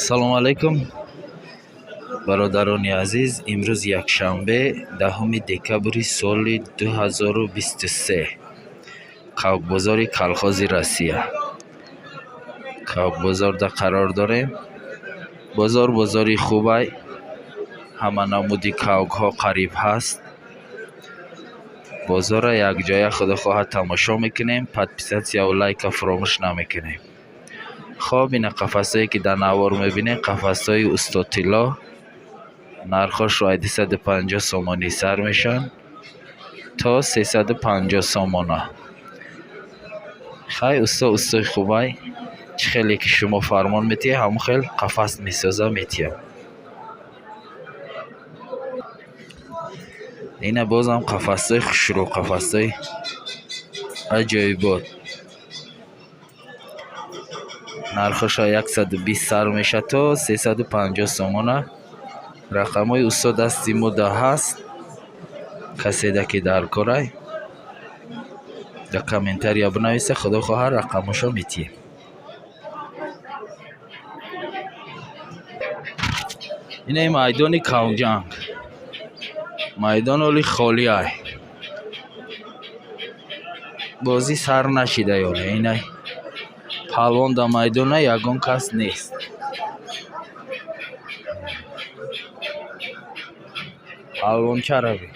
Ассалому алайкум, бародарони азиз. Имрӯз якшанбе, 10 декабри соли 2023, Кавкбозори Колхози Россия. Кавкбозорда қарор дорем. Бозор бозори хубай, ҳама намуди кавкҳо қариб ҳаст. Бозорро якҷоя, худо хоҳад, тамошо мекунем. Подписатьсяву лайка фуромӯш намекунем. Хоб, ина қафасҳое, ки дар навор мебинем, қафасҳои устод Тилло. Нархошро аз 250 сомонӣ сар мешаванд то 350 сомона. Хай, усто устои хубай, чӣ хеле ки шумо фармон метиҳед, ҳамон хел қафас месоза метиҳам. Ина бозам қафасҳои хушрӯ, қафасҳои аҷоибот. Нархоша 120 сар мешавад то 350 сомона. Рақамҳои устод дасти мо да ҳаст. Каседа ки дар корай, дар комментария бинависа, худо хоҳад, рақамҳошо метиҳем. Ина майдони кавҷанг. Майдон оли холӣ ай. Бозӣ сар нашида ёле. Ина палвон дар майдона, ягон кас нест. Палвонча рави.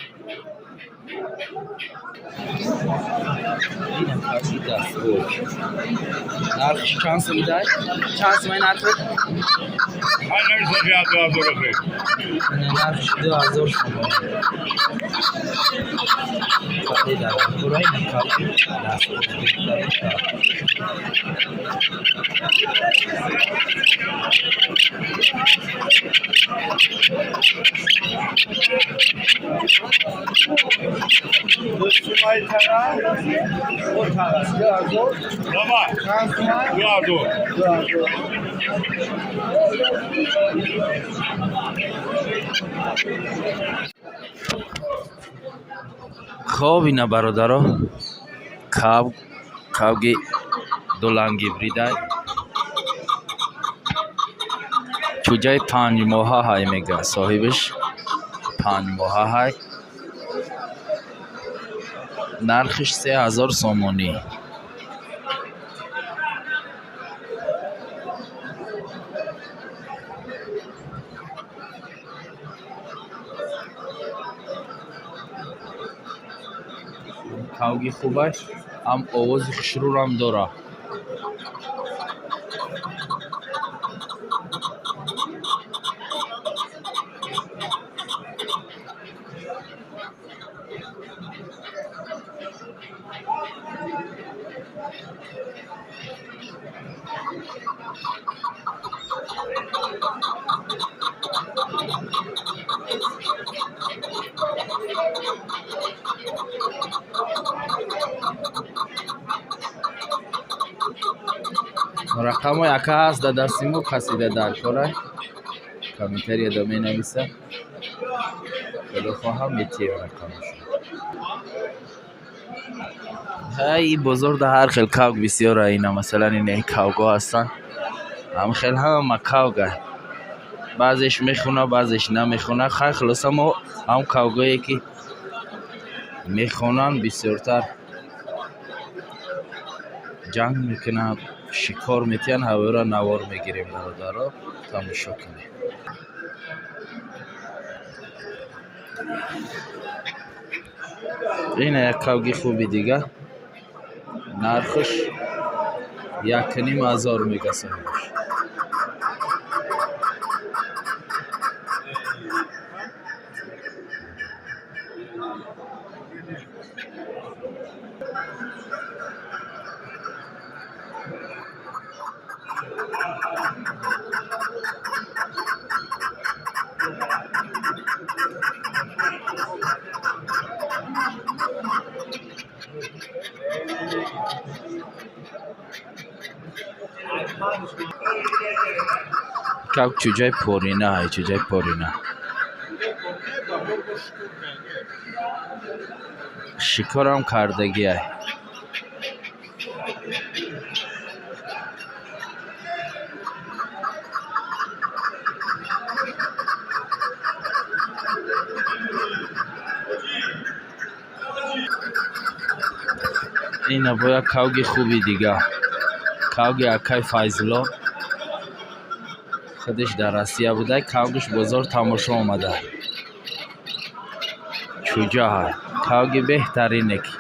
Ина каси дастбоҷ. Нархш чанд сум идай? Чанд сум ай нархи? Ина нархш 2000 сомон. Каде дар кура ина каси дастбоҷ беҳтарин кав. Хоб, ина бародаро, кав, кавги дулангибридай. Чӯҷаи 5 моҳа ҳай, мега соҳибаш, 5 моҳа ҳай. Нархиш 3000 сомонӣ. Кавги хубаш, ҳам овози хушрӯрам дорад. Рақамҳои ака ҳаст дар дасти мо, каседа дар кора, комментарияда менависа, худо хоҳам, метиҳем рақамашо. Ҳай, ин бозорда ҳар хел кавк бисёра. Ина, масалан, ина кавкҳо ҳастанд, ҳам хел ҳама кавка. Баъзеш мехуна, баъзеш намехуна. Хай, хулоса, мо ҳам кавгое ки мехонанд, бисёртар ҷанг мекунанд, шикор метиҳанд, ҳаворо навор мегирем, бародаро, тамошо кунед. Ина як кавги хуби дига, нархаш 1500 мега соҳибаш. Кавк чӯҷаи порина ҳай, чӯҷаи порина. Шикорам кардагиай. Ина бо як кавги хуби дига, кавги акай Файзулло, худаш дар Россия буда, кавгиш бозор тамошо омада. Чӯҷаҳа, кавги беҳтарине ки.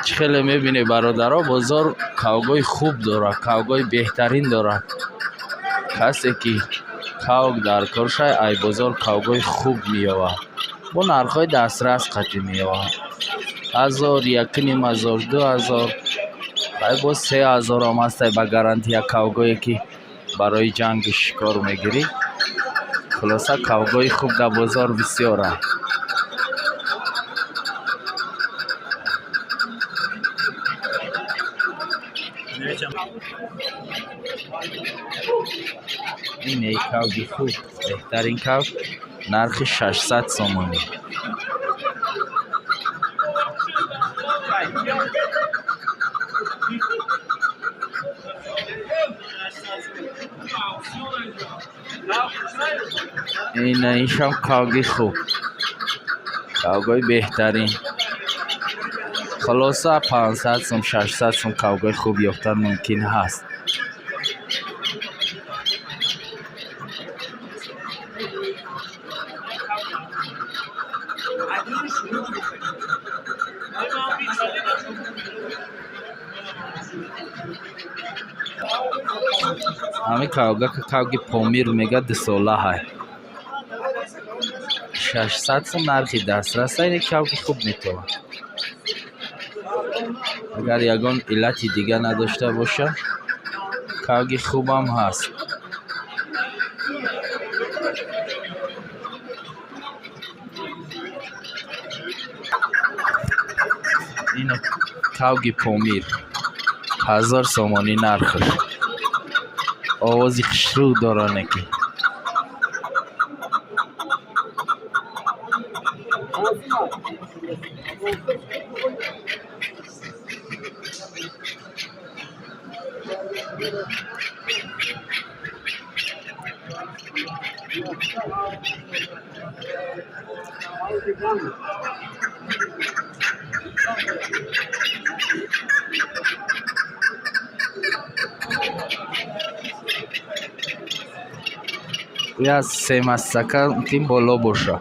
Чӣ хеле мебинед, бародаро, бозор кавгои хуб дорад, кавгои беҳтарин дорад. Касе ки кавг дар кор шай, ай бозор кавгои хуб меёвад, бо нархҳои дастрас қатъӣ меёвад. 1000, 1500, 2000, ай боз 3000-ам ҳастай ба гарантия, кавгое ки барои ҷангу шикор мегирӣ. Хулоса, кавгои хуб дар бозор бисёранд. Ин кавги хуб, беҳтарин кавг, нархи 600 сомонӣ. Ина иншам кавги хуб, кавгои беҳтарин. Хулоса, 500 сум, 600 сум кавгои хуб ёфтан мумкин ҳаст. Ҳамин кавга кавги Помир мега, дусолаҳай. 600 сум нархи дастраса, ин кавги хуб метавад. Агар ягон иллати дига надошта бошад, кавги хубам ҳаст. Ина кавги Помир, 1000 сомонӣ нархаш. Овози хушрӯ доране ки. Аз семастака мумкин боло боша.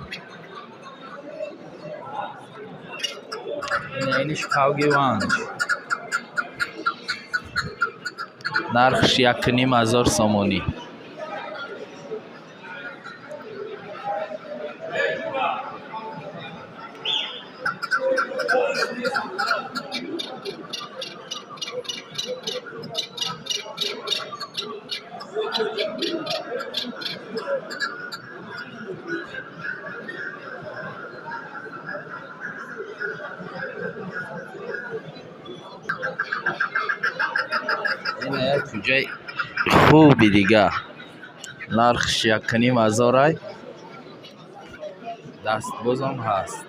Иниш кавги Ванҷ. Нархш 1500 сомонӣ. Ина як кӯҷаи хуби дига, нархш 1500-ай, дастбозам ҳаст.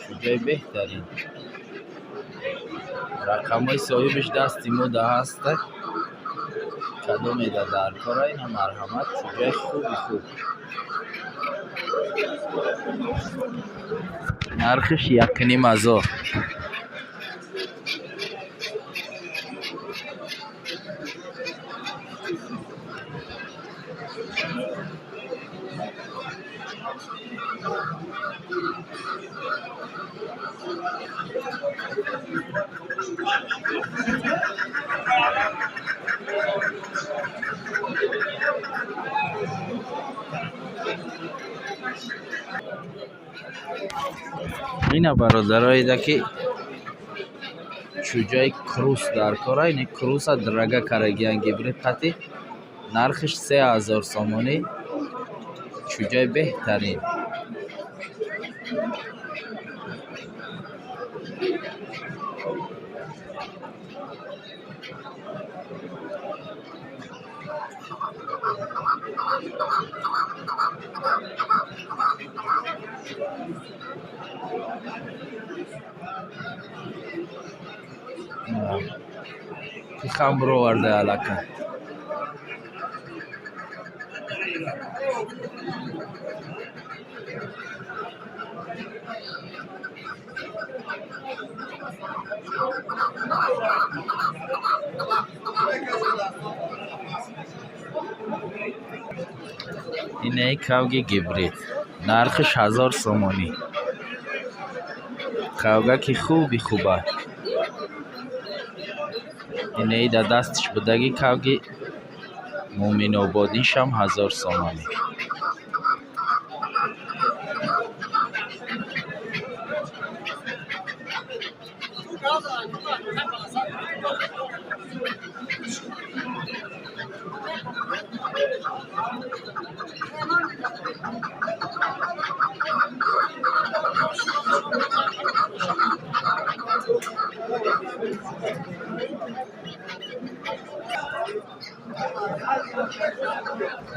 Кӯҷаи беҳтарин. Рақамҳои соҳибаш дасти мо да ҳаста. Кадоме да дар кора, ина марҳамат, кӯҷаи хуби хуб. Нархаш 1500. Ина бародароида ки чӯҷаи крус дар кора, ин круса драга карагиян, гибрид қати, нархаш 3000 сомонӣ. Чӯҷаи беҳтарин. Тихам бироварда аллакай. Инаи кавги гибрид. Нархиш 1000 сомонӣ. Кавгаки хуби хуба. Инаи дар дасташ будаги кавги Муъминободишам 1000 сомонӣ.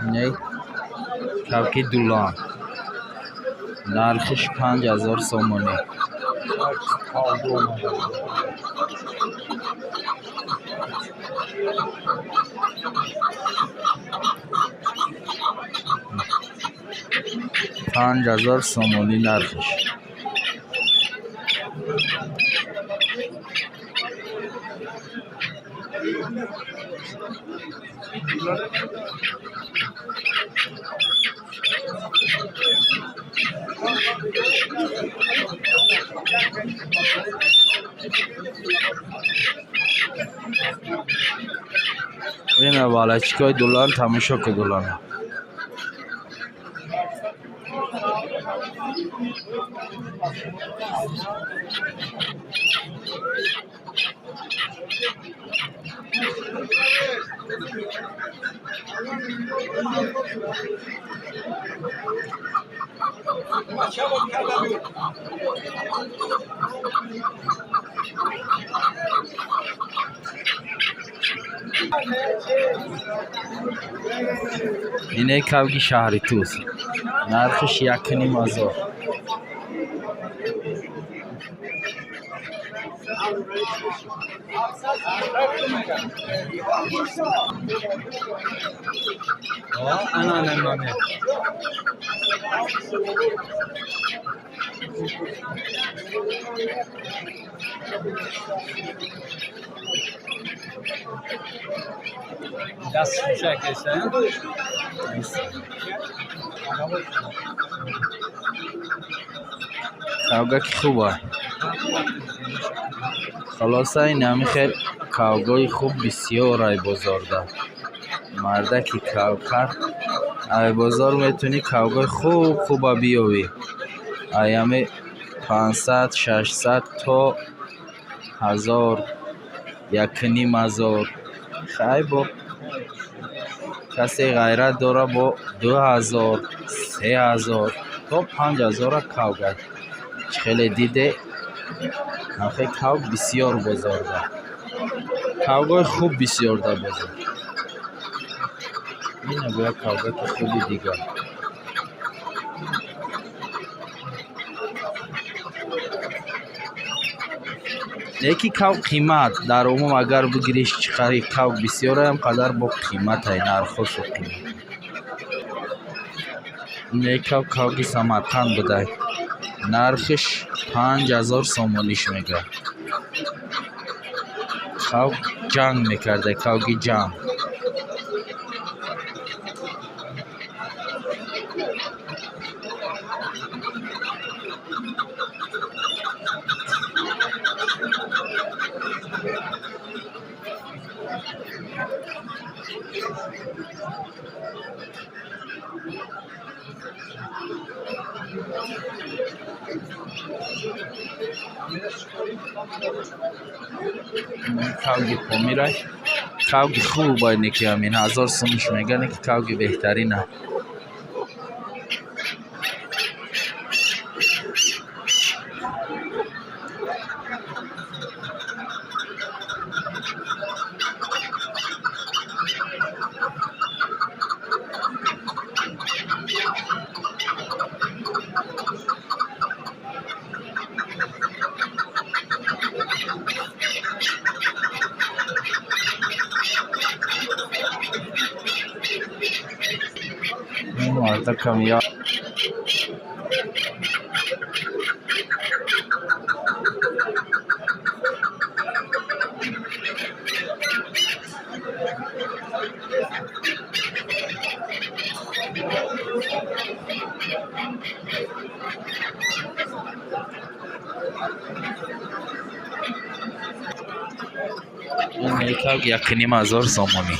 Инаи кавки дулан. Нархиш 5000 сомонӣ. 5000 сомонӣ нархиш. Ина балачкаи дулан тамошо ку дулана. Инаи кавги шаҳри Тӯс. Нархиш 1500. Даст шӯшак аст? Кавгаки хуба. Хулоса, инами хел кавгои хуб бисёр ай бозорда. Мардаки кавкар ай бозор метавонӣ кавгои хуб хуба биёвӣ. Ай ҳами 500, 600 то 1000, 1500. Хай, бо касе ғайрат дора, бо 2000, 3000 то 5000-а кавгак. Чӣ хеле диде, ҳамхел кавг бисёр бозорда. Кавгои хуб бисёр дар бозор. Ина бо як кавгаки хуби дигар. Леки кавг қимат. Дар умум агар бигириш, чӣ қадри кавг бисёр, ҳам қадар бо қиматай, нархҳошо қимат. Инаи кавг кавги Самарқанд будай. Нархиш 5000 сомониш мега. Кавг ҷанг мекарда, кавги ҷанг. Кавги Помирай. Кавги хуб неки ҳамин 1000 сумиш мега, неки кавги беҳтарина. Камтар кам я. Кавги 1500 сомонӣ.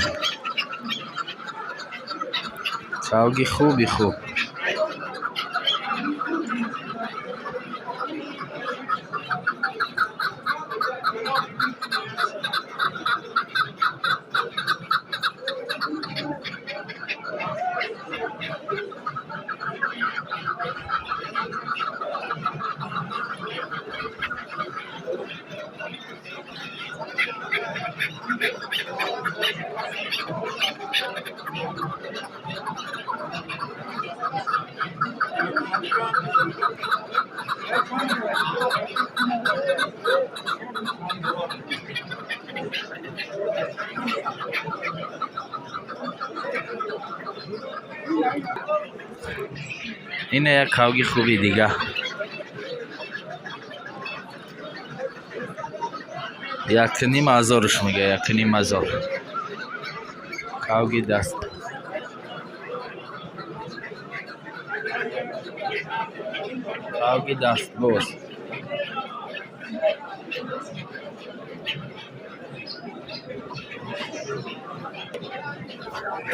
Кавги хуби хуб. Ина як кавги хуби дига. 1500-ш мега, 1500. Кавги даст. Кавги дастбоз.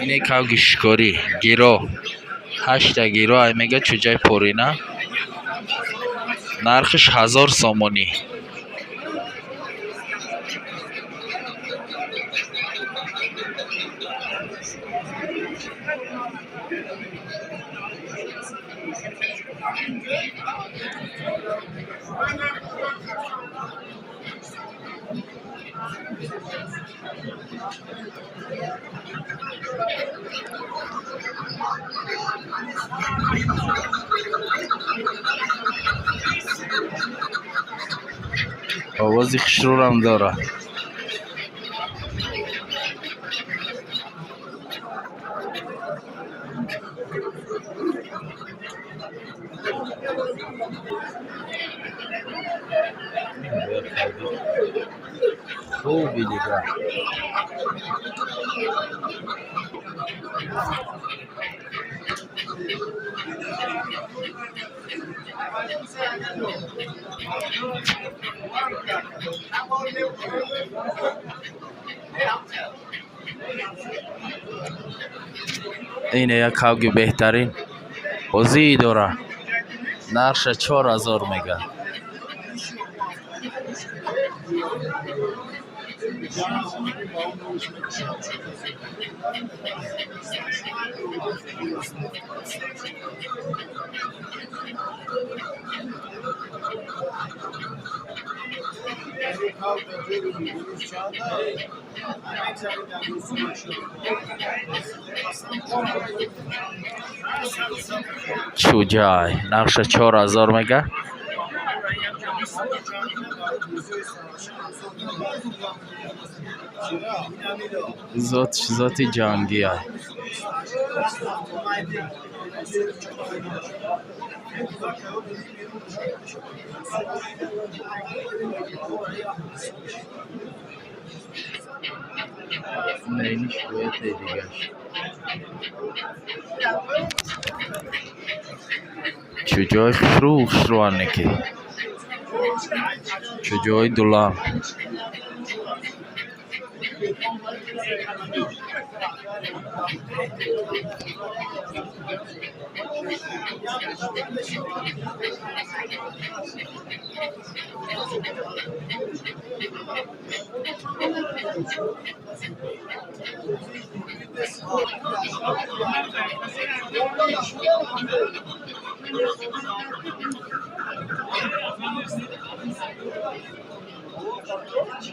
Ине кавги шикорӣ, гиро. Ҳашта гиро ай мега, чӯҷаи порина. Нархиш 1000 сомонӣ. Овози хушрӯрам дорад. Хуби дига. Ина як кавги беҳтарин бозӣ дора. Нархша 4000 мега. Чӯҷай нархша 4000 мега. Зоти ҷангӣ ай. Ина шикояте дигаш. Чӯҷаҳои хушрӯ хушрӯанд ки. Чӯҷаҳои дулам.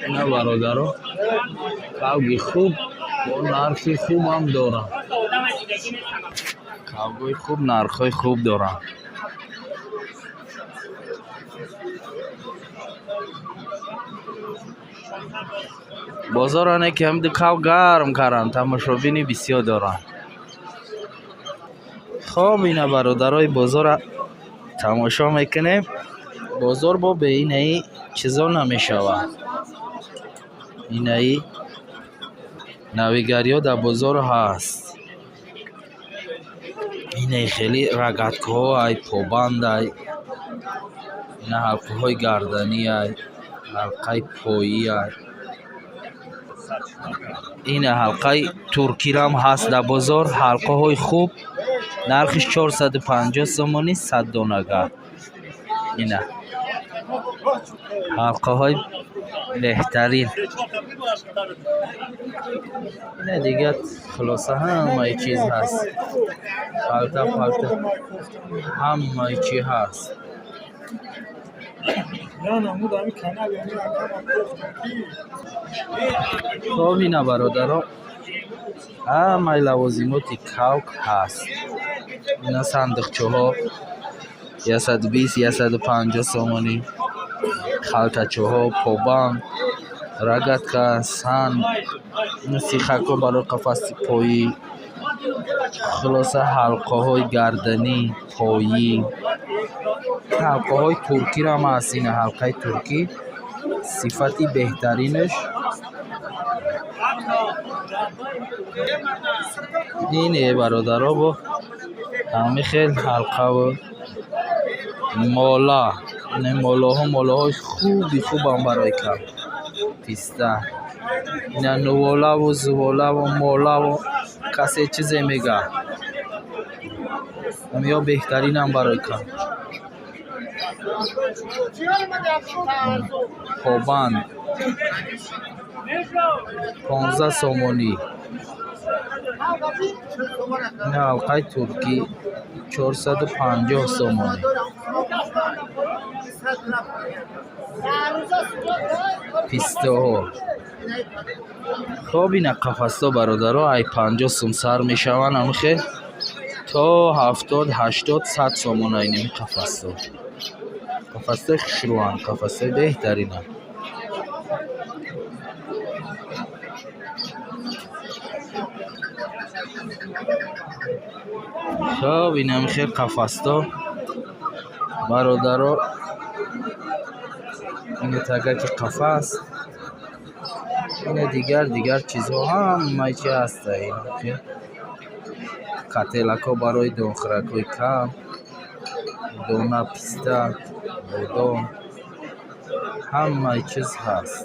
Ина бародаро, кавги хуб бо нархи хубам доранд. Кавгҳои хуб нархҳои хуб доранд. Бозоране ки ҳамиду кав гарм карданд, тамошобини бисёр доранд. Хоб, ина бародарои бозорро тамошо мекунем. Бозор бо бе инаи чизо намешавад. Инаи навигариҳо дар бозор ҳаст. Инаи хеле рогаткаҳо ай, побанд ай, ина ҳалқаҳои гарданӣ ай, ҳалқаи поӣ ай. Ина ҳалқаи туркирам ҳаст дар бозор, ҳалқаҳои хуб, нархиш 450 сомонӣ 100 донага. Ина ҳалқаҳои беҳтарин. Ина дигар хулоса ҳамаи чиз ҳаст. Халта палта ҳамаи чи ҳаст. Хоб, ина бародаро, ҳамаи лавозимоти кавк ҳаст. Ина сандуқчаҳо 120, 150 сомонӣ, халтачаҳо, побанд, рогатка, санг, сихакҳо барои қафаси поӣ, хулоса ҳалқаҳои гарданӣ, поӣ, ҳалқаҳои туркирам ҳаст. Ина ҳалқаи туркӣ сифати беҳтаринаш. Ине бародаро, бо ҳами хел ҳалқаву мола. Ин молаҳо молаҳои хуби хубам барои кам писта. Ина нуволаву зуволаву молаву касе чизе мега. Ҳамиҳо беҳтаринам барои кам. Побанд 15 сомонӣ. Ина ҳалқаи туркӣ 450 сомонӣ. Пистаҳо. Хоб, ина қафасҳо бародаро ай 50 сум сар мешаванд, ҳамин хел то 70, 80, 100 сомона инами қафасҳо. Қафасҳои хушрӯанд, қафасҳои беҳтаринанд. Хоб, инами хел қафасҳо бародаро, ина тагаки қафас, ина дигар чизҳо ҳамаи чи ҳаста. Кателакҳо барои донхӯракҳои кам, дона, писта, бодом, ҳамаи чиз ҳаст.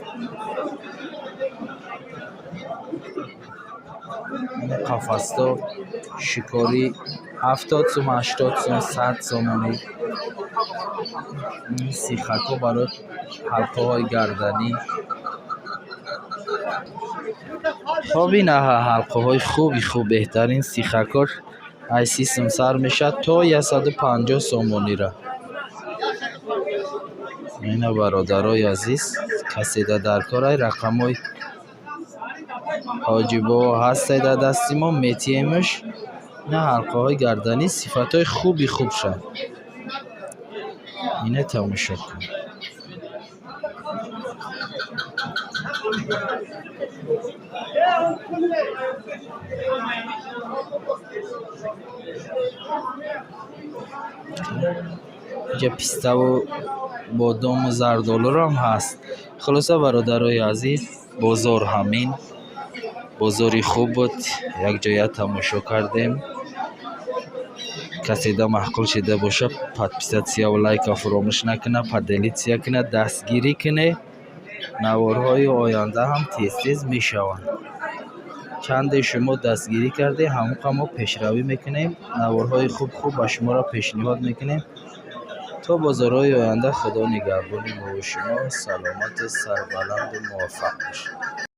Ина қафасҳо шикорӣ 70 сум, 80 сум, 100 сомонӣ. Ин сихакҳо барои ҳалқаҳои гарданӣ. Хоб, ина ҳалқаҳои хуби хуб, беҳтарин сихакҳош ай 30 сум сар мешавад то 150 сомонира. Ина бародарои азиз, касе дар кор ай рақамҳои ҳоҷибобо ҳастай дар дасти мо, метиҳемш. Ина ҳалқаҳои гарданӣ сифатҳои хуби хуб шад. Ина тамошо кун. Инҷа пиставу бодому зардолурам ҳаст. Хулоса бародарои азиз, бозор ҳамин. Бозори хуб буд, якҷоя тамошо кардем. Касе да маъқул шида бошад, подписаться ву лайка фуромӯш накунад, поделиться кунад, дастгирӣ кунед. Наворҳои оянда ҳам тез-тез мешаванд. Чанде шумо дастгирӣ кардед, ҳамон мо пешравӣ мекунем. Наворҳои хуб-хуб ба шуморо пешниҳод мекунем. То бозорҳои оянда Худо нигаҳбони мову шумо, саломату сарбаланду муваффақ бошед.